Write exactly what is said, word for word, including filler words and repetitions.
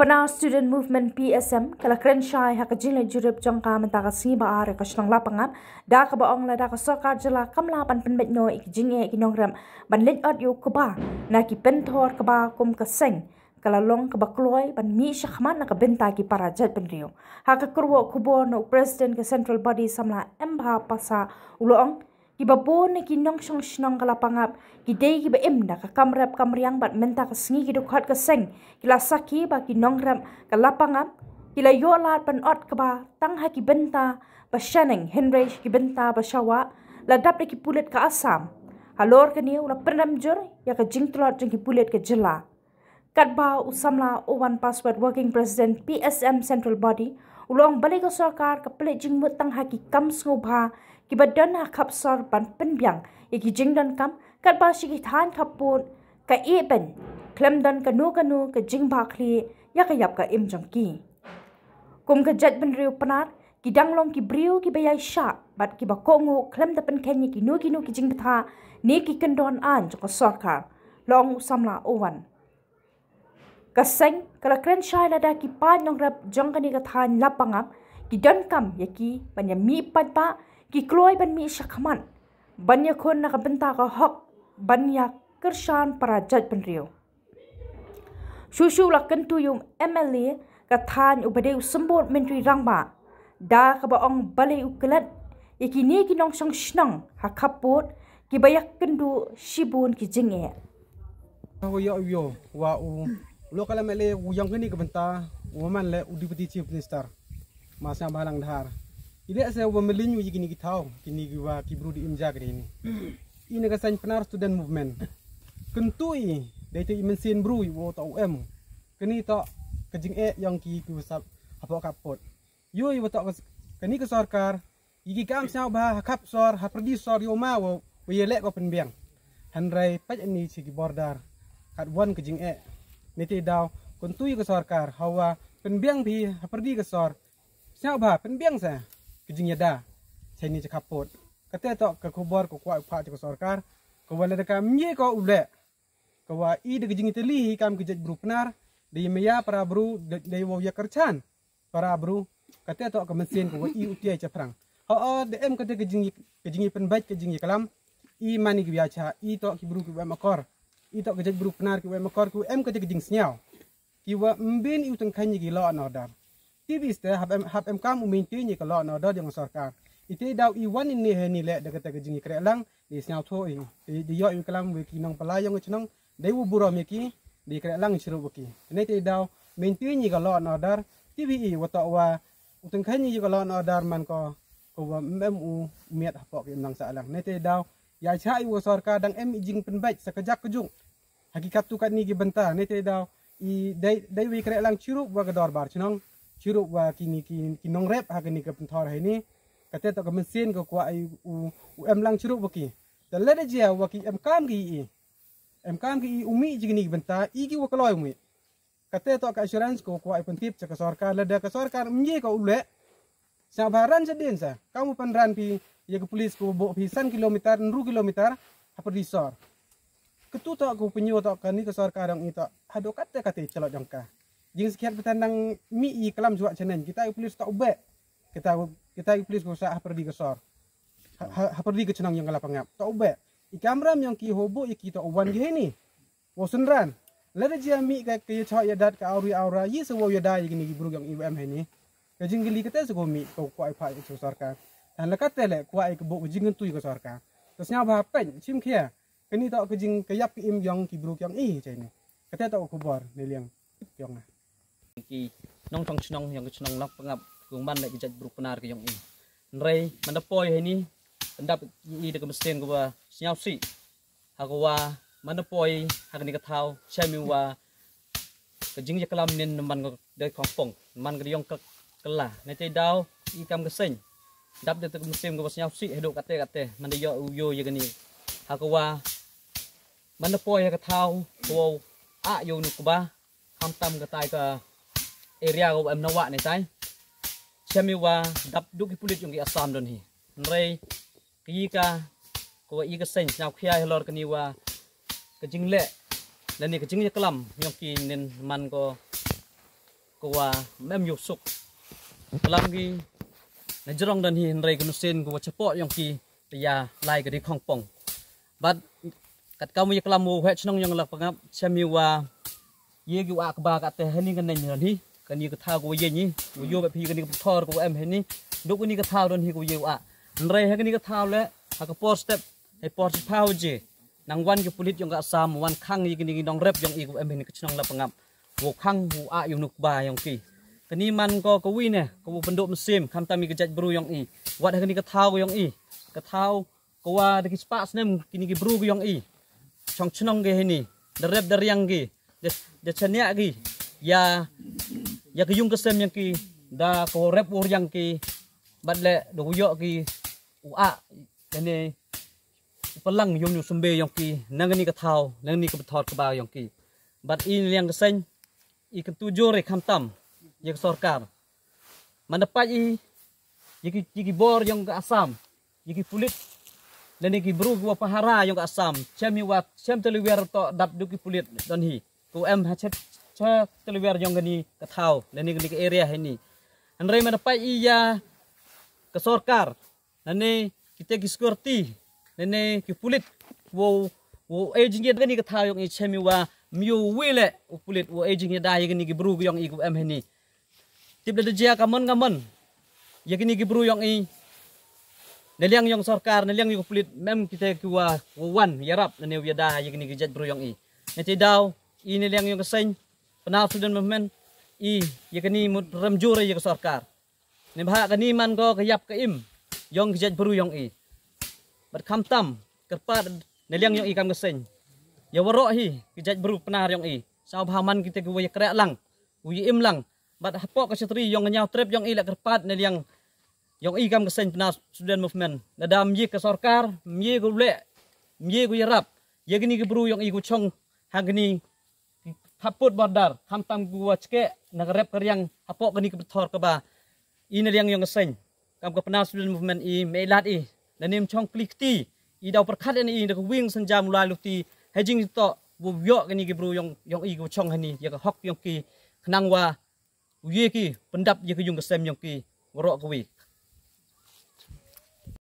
Pnar Student Movement P S M ka la kren shai ha ka jingleit jurip jong ka mynta ka sngi ba ar ka shnong Lapangap, da kaba ong lada ka sorkar jylla kam lah ban pynbeit noh ïa ki jingeh ki nongrep ban leit ot ïa u kba na ki pynthor kba kum ka seng, ka la long kaba kloi ban mih shakhmat na ka bynta ki para jaitbynriew. Ha ka kyrwoh khubor na u President ka Central Body Samla M Bha Passah u la ong, kiba bun na ki nongshong shnong ka Lapangap ki dei kiba im da ka kam rep kam riang bad mynta ka sngi ki dkhot ka seng ki la sakhi ba ki nongrep ka Lapangap ki la ïoh lad ban ot kba tang ha ki bynta ba shaneng, hynrei ki bynta ba shawah la dap da ki pulit ka Assam. Halor kane u la pynrem jur ïa ka jingtlot jong ki pulit ka jylla. Katba u samla Owan Password, Working President P S M Central Body, u la ong balei ka sorkar ka pynleit jingmut tang ha ki kam sngewbha kiba don ha khap sor ban pynbiang ïa ki jingdonkam, katba sha ki thaiñ khappud ka ïehbeiñ khlem don kano kano ka jingbakla ïa ka ïap ka im jong ki. Kum ka jaitbynriew Pnar, ki dang long ki briew kiba ïaishah bad kiba kohnguh khlem da pynkheiñ ïa kino kino ki jingbthah ne ki kyndon aiñ jong ka sorkar, la ong u samla Owan. Ka seng ka la kren shai lada ki paid nongrep jong kane ka thaiñ Lapangap ki donkam ïa ki ban ïa mih paidbah, ki kloi ban mih shakhmat ban ïakhun na ka bynta ka hok ban ïa kyrshan para jaitbynriew. Shuh shuh la kyntu ïa u M L A ka thaiñ uba dei u Symbud Myntri Rangbah, da kaba ong balei u klet ïa kine ki nongshong shnong ha khappud kiba ïakynduh shibun ki jingeh. Wa ïoh ïoh wa u local M L A u ïong kane ka bynta u man leh u Deputy Chief Minister. Ma sngewbha lang dhar. I leh se wa mlien u ïa kine ki thaw, kine ki wa ki bru di im ja kine. I na ka seng Pnar Student Movement. Kyntu i dei te i mynsiem bru i wa to u em. Kane to ka jingeh ïong ki ki wa sap hapoh khappud. Ïoh i wa to ka s-, kane ka sorkar, i ki kam sngewbha ha khap sor, ha pyrdi sor ïoh ma wa, wa ïa leh ko pynbiang. Hynrei peit ani chi ki border. Kat wan ka jingeh. Nete daw, kyntu i ka sorkar, hawa pynbiang phi ha pyrdi ka sor. Sngewbha pynbiang sa ka jingïada. Sa ini cha khappud. Kate to ka khubor ka kwah phah cha ka sorkar. Ka wa lada ka mye ko u leh. Ka wa i da ka jingïatylli hi kam ka jaitbru Pnar. Da i maya para bru, da, da i wa ïa kyrchan para bru. Kate to ka mynsiem ka wa i u tiai cha phrang. Ho o da em kate ka jingïa, ka jingïa pynbait ka jingïa kalam. I mani ki wa cha, i to ki bru ki wa em akor. I to ka jaitbru Pnar ki wa em akor, ki wa em kate ka jingsngew. Ki wa mbin i u tyngkheiñ ïa ki law and order. Ti biste hap em, hap em kam u maintain ïa ka law and order jong ka sorkar. Ite daw i wan ini he ni leh da kata ka jingïakreh lang, di sngewthuh i. Di, di ïoh i kalam wa ki nongpala ïong ka chnong, dei u burom ïa ki, di kreh lang i chirup wa ki. Nete daw maintain ïa ka law and order, ti bi i wa to wa u tyngkheiñ ïa ka law and order man ko, ko wa em u miat hapoh ki em nang sa lang. Nete daw ïa cha i wa sorkar dang em i jingpynbait sa ka jak ka juk. Ha ki katto katne ki bynta, nete daw i dei, dei wi kreh lang chirup wa ka dorbar chnong, chirup wa kini ki, ki nongrep ha kini ka pynthor ha ini. Kate to ka mynsiem ka kwah i u, u em lang chirup wa ki. Te lada jia wa ki em kam ki i. Em kam ki i u mih jingni ki bynta, i ki wa kloi u mih. Kate to ka assurance ko kwah i pyntip cha ka sorkar, lada ka sorkar mye ka u leh. Sngewbha ran cha dien sa. Kam u pynran phi ïa ka police ko buh phi san kilometer, hynru kilometer, ha pyrdi sor. Katu to ko pynïoh to kani ka sorkar dang i to. Haduh kate kate chalot jong ka. Jingskhiat batan dang mih i kalam jwah chaneng. Kita i police to u beh. Kita, kita i police ko sa ha pyrdi ka sor. Ha, ha, ha pyrdi ka chnong ïong ka Lapangap. To u beh. I kamram ïong ki hobo ïa ki to u wan ki hini. Wa synran. Lada jia mih ka, ka ïa chah ïa dat ka awri awra, yi sa wa ïa da ïa kini ki bru ïong i wa em hini. Ka jingkylli kate sa ko mih, ko kwah i phah ïa ka sorkar. Tan la kate le, kwah i ka buh ka jingkyntu ïa ka sorkar. Ta sngewbha peit, chim khia. Kani to ka jing ka ïap ka im ïong ki bru ïong i, chai ni. Kate to ka khubor, ni liang, ïong na. Ki nongshong chnong, ïong ka chnong Lapangap, ki man le ki jait bru Pnar ki ïong i. Hynrei, man da poi hini, pyndap i da ka mynsiem ka wa, sngewsih. Ha ka wa, man da poi, ha kani ka thaw, chem i wa, ka jingïaklam nin man ka dei khongpong, man ka dei ïong ka kylla. Nete daw, i kam ka seng. Dap da ka mynsiem ka wa sngewsih, haduh kate kate, man da ïoh u ïoh ïa kani. Ha ka wa, man da poi ha ka thaw, ka wa, a ïoh nu kba, khamtam katai ka area ka wa em na wa ne tai. Chem i wa dap duk ki pulit ïong ki Assam don hi. Hynrei ki ka, ka wa i ka seng, sngewkhia halor kani wa ka jingleh. Lane ka jingïaklam ïong ki nin man ko ka wa mem yu suk. Klam ki na jrong dan hi hynrei ka nusin ka wa chapoh yong ki ta ya lai ka di khong pong. Bad kat ka mu ya klam wa hwet chnong yong la pangap chem hi wa ye ki wa ka ba ka te hani ka neng dan hi. Kani ka thaw ka wa ye ni wa yo ba phi kani ka pthor ka wa em hani. Duk kani ka thaw dan hi ka wa ye wa. Hynrei ha kani ka thaw le ha ka por step ha por chi phaw je nang wan ki pulit yong ka Assam wan khang ye kini ki nong rep yong i ka wa em hani ka chnong la pangap. Wa khang wa a yong nuk ba yong ki. Kani man ko ka wi ne ka wa penduk mesim kham tam i ka jait bru yong i. Wat ha kani ka thaw yong i ka thaw ka wa da ki spah snem kini ki bru yong i. Chong chnong ki hani da rep da riang ki da chaniak ki ya ya ka yung ka sem yong ki da ka wa rep wa riang ki. Bad le da wa yok ki wa a kani u palang yong nyu sumbe yong ki nang ni ka thaw nang ni ka bthor ka ba yong ki. Bad i liang ka seng i kan tu jor i kham tam ya ka sorkar. Man da paj i ya ki ya ki bor yong ka Assam ya ki pulit le ni ki bru ki wa pahara yong ka Assam chem hi wa chem telewer to dap du ki pulit don hi. Ku em ha chet cha telewer yong kani ka thaw le ni kani ka area hani. Hynrei man da paj i ya ka sorkar nane kita ki security nane ki pulit wo wo agent ya kani ka thaw yong i chem hi wa myu wi le u pulit wo agent ya da ya kani ki bru yong i ku em hani. Tip da jia ka mon ka mon ya kini ki bru yong i. Na liang yong sorkar na liang yong pulit mem kita ki wa wa wan ya rap na ne ya da ya kini ki jait bru yong i. Na te daw i na liang yong ka seng penal student movement i ya kini mut rem jur ya ka sorkar. Ne bha kani man ko ka yap ka im yong ki jait bru yong i. Bad kham tam kyrpad na liang yong i kam ka seng ya waroh hi ki jait bru penal yong i. Saw bha man kita ki wa ya krek lang u ya im lang. Bad hapoh ka chatri yong ka nyaw trep yong i la kyrpad na liang yong i kam ka seng penal student movement na dam ye ka sorkar mye ku le mye ku yarap ya kini ki bru yong i ku chong ha kini ki haput border kham tam ku wa chke na ka rep ka riang hapoh kini ki bthor ka ba i na liang yong ka seng kam ka penal student movement i me lad i na nim chong klikti i daw perkhat i da ka wing senjam lai luti ha jing to bu yok kini ki bru yong yong i ku chong hani ya ka hok yong ki khnang wa u ye ki pendap ya ka yung ka sem yong ki waroh ka wi.